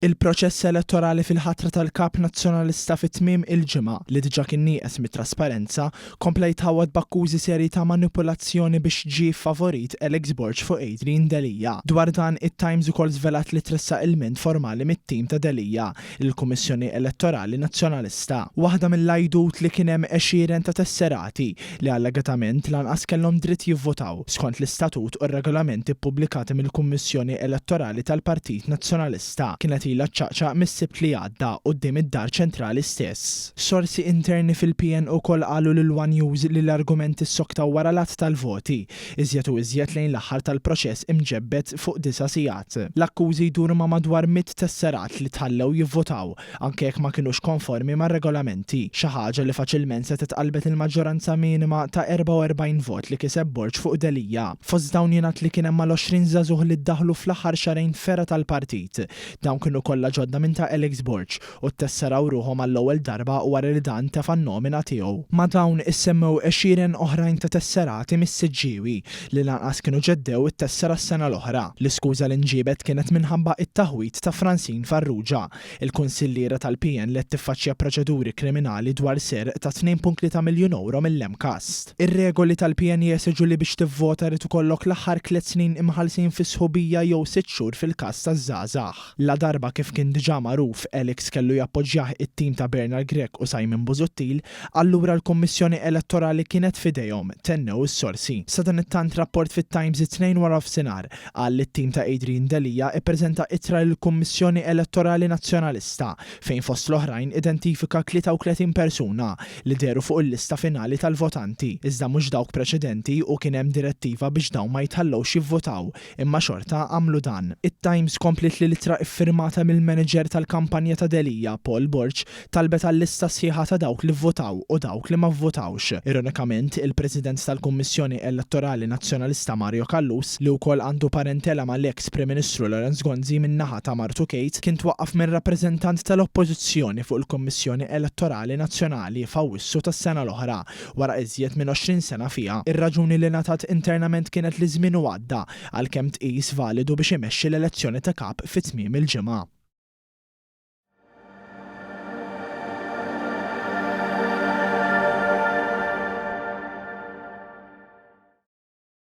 Il-proċess elettorali fil-ħatra tal-Kap Nazzjonalista fi tmiem il-ġimgħa, li diġà kien nieqes mit-trasparenza, kompla jitħawwad b'akkużi serji ta' manipulazzjoni biex ġie ffavorit Alex Borg fuq Adrian Delia. Dwar dan, it-Times ukoll żvelat li tressaq ilment formali mit-tim ta' Delia lill-Kummissjoni Elettorali Nazzjonalista. Waħda mill-għajdut li kien hemm għexieren ta' tesserati li allegatament lanqas kellhom dritt jivvotaw, skont l-istatut u r-regolamenti ppubblikati mill-Kummissjoni Elettorali tal-Partit Nazzjonalista, kienet ilha ċċaqċaq mis-Sibt li għadda quddiem id-Dar Ċentrali stess. Sorsi interni fil-PN ukoll qalu lil one News li l-argumenti ssoktaw wara l-għadd tal-voti, iżjed u iżjed lejn l-aħħar tal-proċess imġebbed fuq disa' sigħat. L-akkużi jduru ma' madwar 100 tesserat li tħallew jivvotaw, anke jekk ma kinux konformi mar-regolamenti, xi ħaġa li faċilment setgħet qalbet il-maġġoranza minima ta' 44 vot li kiseb Borg fuq Delia. Fost dawn jingħad li kien hemm mal-20 żagħżugħ li ddaħħlu fl-aħħar xahrejn f'fergħa tal-partit. Dawn kienu kollha ġodda minn ta' Alex Borg u ttesseraw ruħhom għall-ewwel darba wara li dan tefa' n-nomina tiegħu. Ma' dawn issemmew għexieren oħrajn ta' tesserati mis-Siġġiewi li lanqas kienu ġeddew it-tessera s-sena l-oħra. L-iskuża li nġiebet kienet minħabba t-taħwid ta' Francine Farrugia, il-kunsilliera tal-PN li qed tiffaċċja proċeduri kriminali dwar serq ta' 2.3 miljun ewro mill-MCAST. Ir-regoli tal-PN jesiġu li biex tivvota jrid ikollok l-aħħar tliet snin imħallsin fi sħubija jew sitt xhur fil-każ taż-żgħażagħ. Ladarba kif kien diġà magħruf Alex kellu jappoġġjah it-tim ta' Bernard Grech u Simon Busuttil, allura l-Kummissjoni Elettorali kienet f'idejhom, tennew is-sorsi. Sadanittant rapport fit-Times it-Tnejn waranofsinhar qal li t-tim ta' Adrian Delia ippreżenta ittra lill-Kummissjoni Elettorali Nazzjonalista fejn fost l-oħrajn identifika 33 persuna li dehru fuq il-lista finali tal-votanti iżda mhux dawk preċedenti u kien hemm direttiva biex dawn ma jitħallewx jivvutaw imma xorta għamlu dan. It-Times kompliet li l-ittra iffirmata mill-manager tal-kampanja ta' Delia, Paul Borg, talbet għal lista sħiħa ta' dawk li vvutaw u dawk li ma vvutawx. Ironikament, il-President tal-Kummissjoni Elettorali Nazzjonalista Mario Callus, li wkoll għandu parentela mal-eks Prim Ministru Lawrence Gonzi min-naħa ta' martu Kate, kien twaqqaf minn rappreżentant tal-Oppożizzjoni fuq il-Kummissjoni Elettorali Nazzjonali f'Awwissu tas-sena l-oħra, wara iżjed minn 20 sena fiha. Ir-raġuni li ngħatat internament kienet li żmienu għadda, għalkemm tqis validu biex imexxi l-elezzjoni ta' kap fi tmiem il-ġimgħa.